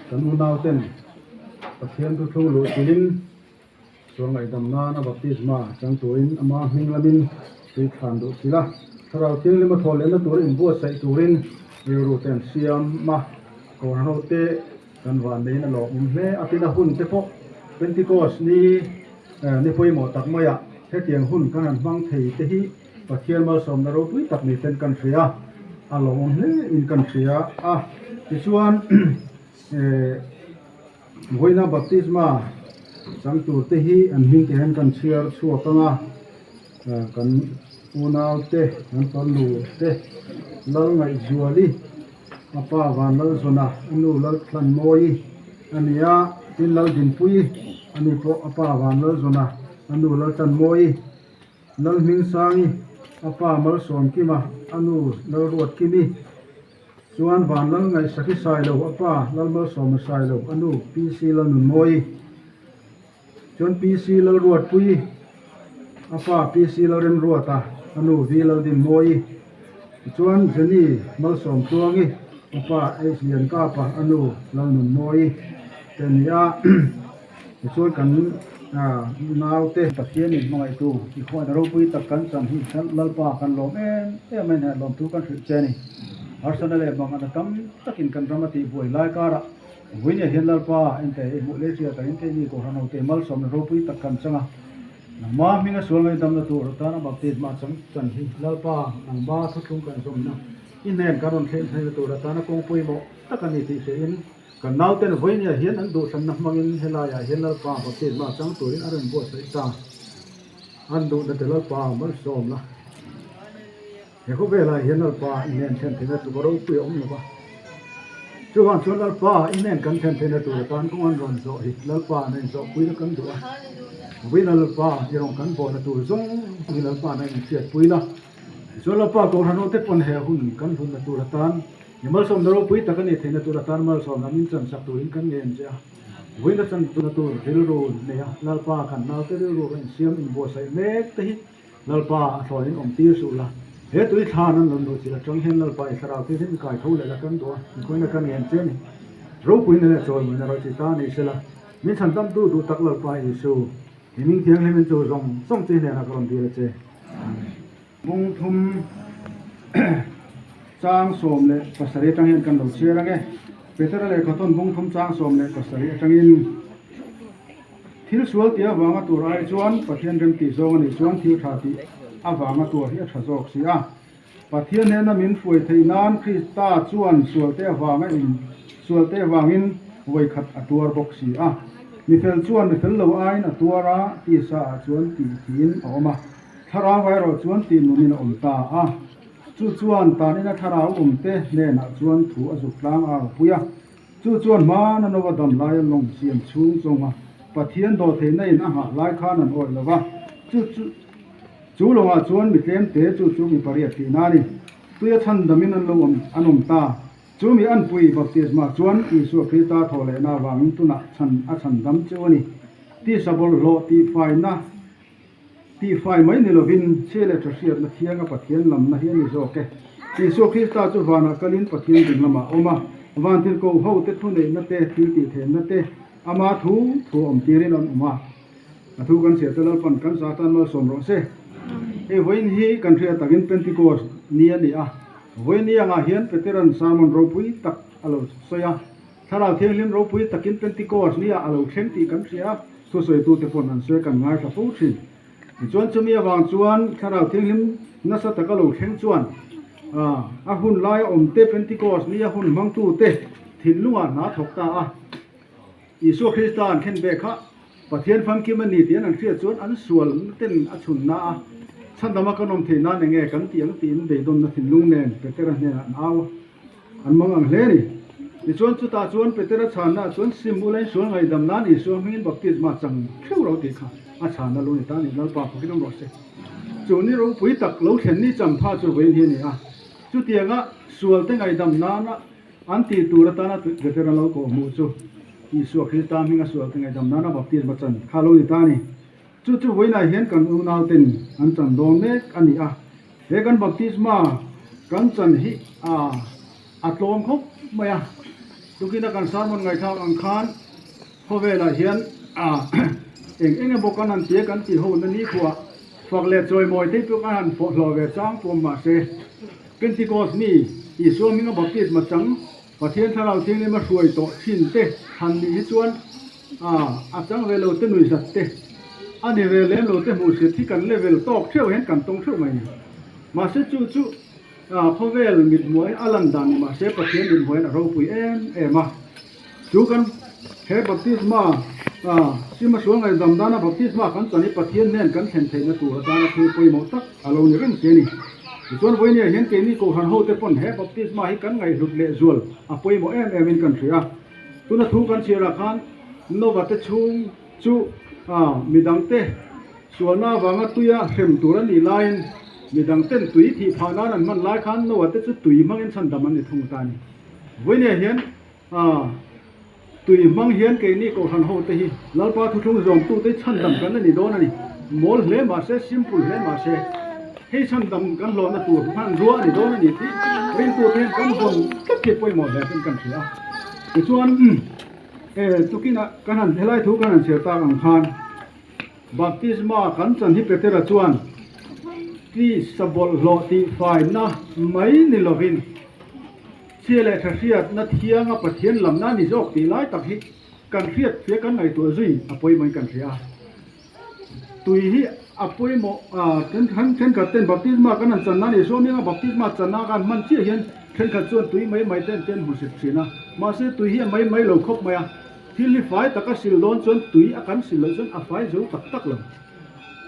Kan unauten Pathian thuthlung luh chilhin sual ngaihdam nana baptisma chang turin ama hming lamin tui thlan duh chilh a, Thlarau Thianghlim a thaw lehna tur inbuatsaih turin rilru te an siam a, Kohhran hote kan vanneiin a lawmawm hle a, tin a hun te pawh Pentecost ni ni pawimawh tak maiah hetiang hun kan han hmang thei te hi Pathian malsawmna ropui tak ni ten kan hria a, a lawmawm hle in kan hria a. Tichuan vawiina baptisma chang tur te hi an hming te hian kan chhiar chhuak ang a, kan unau te, kan farnu te, Lalngaihzuali, a pa Vanlalzawna, a nu Lalthlanmawii a ni a, tin Laldinpuii a ni pawh a pa Vanlalzawna, a nu Laltlanmawii. Lalhmingsangi, a pa Malsawmkima, a nu Lalruatkimi, chuan Vanlal Ngaihsaki Sailo, a pa Lalmalsawma Sailo, a nu PC Lalnunmawii, chuan PC Lalruatpuii, a pa PC Lalremruata, a nu V Laldinmawii, tichuan Jenny Malsawmtluangi, a pa H Liankapa, a nu Lalnunmawii te a ni a. Tichuan kan naute Pathianin hmangaihtu i khuaina ropui tak kan chan hi Lalpa kan lawm em em a ni, lawmthu kan hrilh che a ni. Harsatna leh mangan a tam takin kan ram a tihbuai lai karah vawinia hian Lalpa ente i hmuh leh hriat angin keini Kohhran hote malsawmna ropui tak kan chang a. Nangma hminga sual ngaidamna tur atana baptisma chang chan hi Lalpa nangma thuthlung kan zawmna i hnen kan rawn thlen theihna tur atana kawng pawimawh tak a ni tih hrehin Kan nauten vawinia hian an duhthlanna hmangin helaiah hian Lalpa baptisma chang turin a rawn buatsaih ta. An duhna te Lalpa malsawm la. He khawvelah hian Lalpa i hnen thlen theihna tluk a ropui a awm lo va. Chuvang chuan Lalpa i hnen kan thlen theihna tur atan kawng an rawn zawh hi Lalpa nen zawhpui la kan duh a. Vawiina Lalpa i rawn kan bawhna tur zawng hi Lalpa nen inhriatpui la. Tichuan Lalpa Kohhran hote pawn he hun kan hunna tur atan I malsawmna ropui tak a nih theihna tur atan malsawmna min chansak turin kan ngen che a. Vawiina chantuna tur rilru nei a, Lalpa kan naute rilru ka insiam inbuatsaih mek te hi Lalpa a thlawhin awm tir suh la. He tui thlan an rawn luh chilh atang hian Lalpa i thlarau thil hi min kai tho leh la kan duh a, inkhawina ka ngen che a ni. Ropuina leh chawimawina rawih chi ta ni sela, min chhan tamtu duh tak Lalpa Isu, i ming thianghlimin chu zawng zawng che hnenah ka rawn dil a che. Amen. Bung thum chang 17 atang hian kan lo chhiar ang e. Petera lehkha thawn bung thum chang 17 atangin thil sual tih avanga tur ai chuan Pathian rem tih zawng a nih chuan thil tha tih avanga tur hi a tha zawk si a. Pathian hnena min hruai theih nan Krista chuan sualte avanga in sualte avangin vawikhat a tuar bawk si a. Mifel chuan mifel lo aiin a tuar a, tisa ah chuan tih thiin a awm a. Thlarau erawh chuan tih nunin a awm ta a, chu chuan tanina thlarau awmte hnenah chuan thu a zuk tlang a pui a, chu chuan hmana Nova dam laia lawng siam chhung zawnga Pathian dawhtheihna in a nghah lai khan an awih lo va, chu chu chu lawngah chuan mi tlemte chu chu mi pariat tihna a ni. Tuia chhandamin an lo awm an awm ta. Chu mi anpui baptisma chuan Isua Krista thawh lehna avangin tunah chhan a chhandam cheu a ni. Tisa bawlhhlawh tihfaina. Tihfai mai ni lovin chhe leh tha hriatna thianga Pathian lamna hi a ni zawk e. Isua Krista chu vanah kalin Pathian ding lamah a awm a, van thil ko ho te thuneihna te, thil tihtheihna te, ama thu thu awm tirin an awm a. A thu kan chhiah te Lalpan kan za tan malsawm rawh se. Hei vawiin hi kan hriat takin Pentecost ni a ni a, vawiin ni angah hian Peteran sermon ropui tak a lo sawi a, Thlarau Thianghlim ropui takin Pentecost ni ah a lo thleng tih kan hria a, thusawitute pawn an sawi kan ngaithla fo thin. Tichuan chumi avang chuan Thlarau Thianghlim nasa taka lo thleng chuan a hun laia awmte Pentecost ni a hun hmangtute thinlungah hna thawk ta a. Isua Krista an thlen ve kha Pathian famkim a ni tih an an hriat chuan an sual ten a chhun na a, chhandama kan awm theih nan enge kan tih ang tiin beidawnna thinlung nen Petera hnenah an au a. An mang ang hle a ni. Tichuan chutah chuan Petera chhanna chuan sim ula in sual ngaihdam nan Isua hmingin baptisma chang theuh ro tih kha a chhanna lu ni ta a ni. Lalpa fakin awm rawh se. Chu ni ropui tak lo thlen ni champha chu vawiin hi a ni a. Chutianga sualte ngaihdam nana an tih tur atana Petera lo kawh hmuh chu Isua Krista hminga sualte ngaihdam nana baptisma chan kha lo ni ta a ni. Chu chu vawiinah hian kan unauten an chan dawn mek a ni a. He kan baptisma kan chan hi a tlawm khawp mai a. Tukina kan sermon ngaihthlak ang khan khawvelah hian eng eng emaw kan han tia kan tih ho na nikhuah fak leh chawimawi thei pawh kan han hlawh ve chang pawm mahse Pentecost ni Isua hminga baptisma chang Pathian Thlarau Thianghlim a hruai tawh thin te han nih hi chuan a chang ve lo te nuihzat te a ni ve lem lo te hmuhsit hi kan level tawk theuh hian kan tawng theuh mai ni. Mahse chu chu khawvel mithmuai a lan dan ni mahse Pathian mithmuai hian a ropui em em a. Chu kan he baptisma sima sual ngaihdam dana baptisma kan chan hi Pathian hnen kan thlen theihna tur atana thil pawimawh tak a lo ni reng si a ni. Tichuan vawinia hian keini Kohhran hote pawn he baptisma hi kan ngaihhlut leh zual a pawimawh em em in kan hria a. Tuna thu kan chhiarah khan Nova te chhung chu midangte sualna avanga tuia hrem tur a nih laiin midangten tui thih phah nan an hman lai khan Nova te chu tui hmangin chhandam an ni thung ta a ni. Vawinia hian Tui hmang hian keini Kohhran hote hi Lalpa thuthlung zawmtute chhandam kan la ni dawn a ni. Mawl hle mahse, simple hle mahse, hei chhandam kan hlawhna tur hmanrua a ni dawn a ni tih ringtute hian kan vawn tlat hi pawimawh hle ten kan hria a. Tichuan, e tukinah kan han helai thu kan han chhiar tak ang khan Baptisma kan chan hi Petera chuan tisa bawlhhlawh tihfaina mai ni lovin, Chhia leh tha hriatna thianga Pathian lamna a ni zawk tih lai tak hi kan hriat hria kan ngaihtuah zui a pawimawhin kan hria a. Tui hi a pawimawh a, thenkhat ten baptisma kan han channa a ni suam eng a, baptisma channa khan hman chiah hian thenkhat chuan tui mai mai te an ten hmusit thin a, mahse tui hi a mai mai lo khawp mai a, thil hi fai taka sil dawn chuan tui a kan sil loh chuan a fai zo tak tak lo.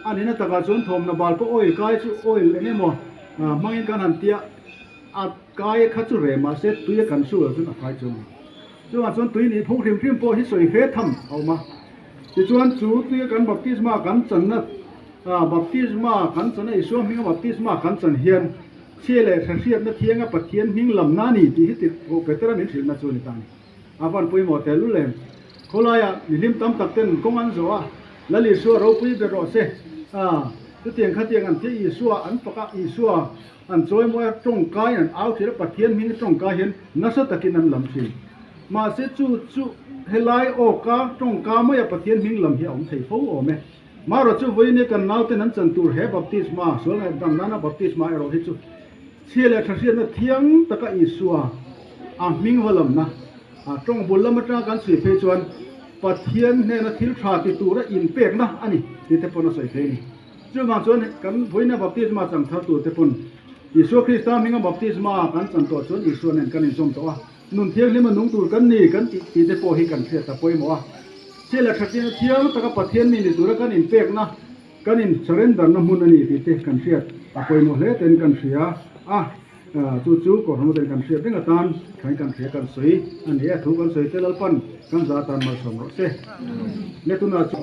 A nihna takah chuan thawmhnaw bal pawh oil kai chu oil eng emaw hmangin kan han tia. A kai kha chu reh mahse tui a kan su lo chuan a kai chu a ni. Chuvang chuan tui nih phung hrim hrim pawh hi sawi fe tham a awm a. Tichuan chu tuia kan baptisma kan channa baptisma kan chana Isua hminga baptisma kan chan hian chhia leh tha hriatna thianga Pathian hming lamna a ni tih hi tirhkoh Petera min hrilhna chu a ni ta a ni. A van pawimawh tel lul em? Khawlaiah mihlim tam tak ten kawng an zawh a, Lal Isua ropui ber rawh se. Chutiang khatiang an thih Isua an fak a, Isua An chawimawi a tawngkai an au thin a, Pathian hming tawngkai hian nasa takin an lam thin. Mahse chu chu helai awka tawngka maia Pathian hming lam hi a awm thei fo awm e. Marawh chu vawiin kan nauten an chan tur he baptisma, sual ngaihdam nana baptisma erawh hi chu chhia leh tha hriatna thiang taka Isua a hming va lamna a tawng bul lam atanga kan chhui phei chuan Pathian hnena thil tha ti tura inpekna a ni tih te pawn a sawi phei a ni. Chuvang chuan kan vawiina baptisma chang thar tur te pawn Isua Krista hminga baptisma kan chan tawh chuan Isua nen kan inzawm tawh a, nun thianghlim a nung tur kan ni kan tih tih te pawh hi kan hriat a pawimawh a. Chhia leh thatina thiang taka Pathian mi ni tura kan inpekna, kan in surrender na hmun a ni tih te kan hriat a pawimawh hle ten kan hria a. Chu chu Kohhran ten kan hriat reng atan thain kan hria kan sawi a ni a, thu kan sawi te Lalpan kan za atan malsawm rawh se. Ne tunah chu.